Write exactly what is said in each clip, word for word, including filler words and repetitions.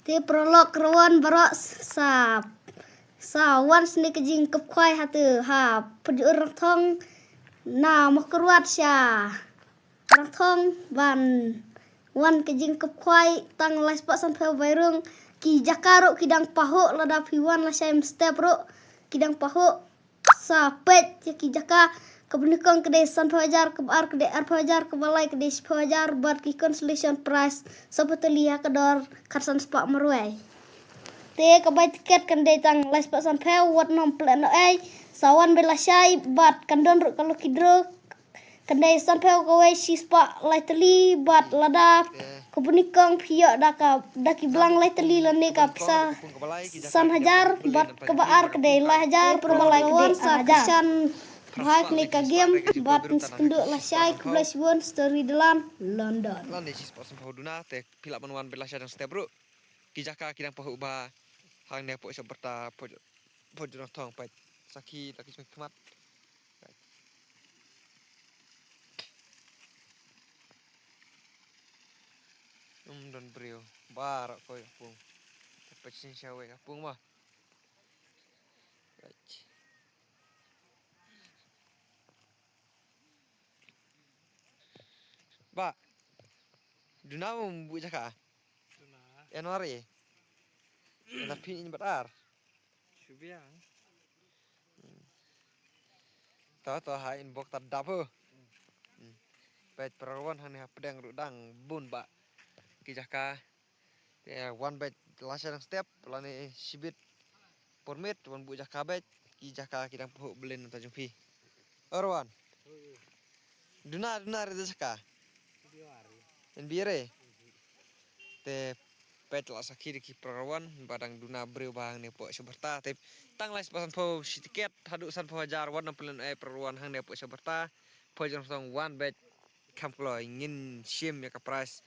Te paralok, rwan baroh sa, sa wan sni ka jingkupkhwai hatu ha pajur thong na Mawkyrwat sha Rangthong ban wan ka jingkupkhwai tang lai spah sanphew bairung. Ki jaka ruh ki dang pahuh, lada phi wan lashai mynstep ruh ki dang pahuh. Sa peit ïa ki jaka, kaba nyngkong ka dei sanphew hajar, kaba ar ka dei arphew hajar, kaba lai ka dei shiphew hajar, bad ki consolation prize sa phew tylli ha ka dor khatsan spah marwei. Te ka bai tiket kan dei tang lai spah sanphew, wat nym pynlehnohei, sa wan beit lashai, bad kan don ruh ka lucky draw. Kan dei sanphew kawei shi spah lai tylli, bad lada kaba nyngkong phi ïoh da ka, da ki blang lai tylli lane ka pisa san hajar, bad kaba ar ka dei lai hajar, kaba lai ka dei ar hajar. Bha kane ka game, bad ngin sa ïakynduh lashai, khublei shibun, Story Dalan, London. Lane shi spah sanphew duna, te phi lah ban wan beit lashai dang step ruh. Ki jaka ki dang pahuh bha hangne hapoh Shabarta, hapoh, hapoh Jurong Thong, peit. Sakhi, ta ki jong khmat. Um don briew baroh kawei ha pung. Peit shisha wei ha pung ma. Peit. Bah. Duna um buh jaka. Duna. January. Ynda phi ïeng bad ar. Shu biang. To, to, ha inbox ta dap ho. Hmm. Peit, para wan hangne hapdeng ruh dang bun bah ki jaka. Te wan beit lashai dang step, lane shibit por miet, wan buh jaka beit, ki jaka ki dang pahuh beit nangta jong phi. Or wan. Duna, duna re da jaka. Nbie re. Te peit, la sakhi da ki para wan ba dang duna briew bha hangne hapoh Shabarta. Te tang lai spah sanphew shi tiket, haduh sanphew hajar, wat nym pynlehnohei para wan hangne hapoh Shabarta. Hapoh Jurong Thong wan beit, kham kloi, ngin shim ïa ka prize.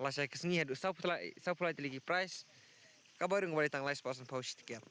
Lashai ka sngi haduh sawphew lai, sawphew lai tylli ki prize. Ka bairung ba dei tang lai spah sanphew shi tiket.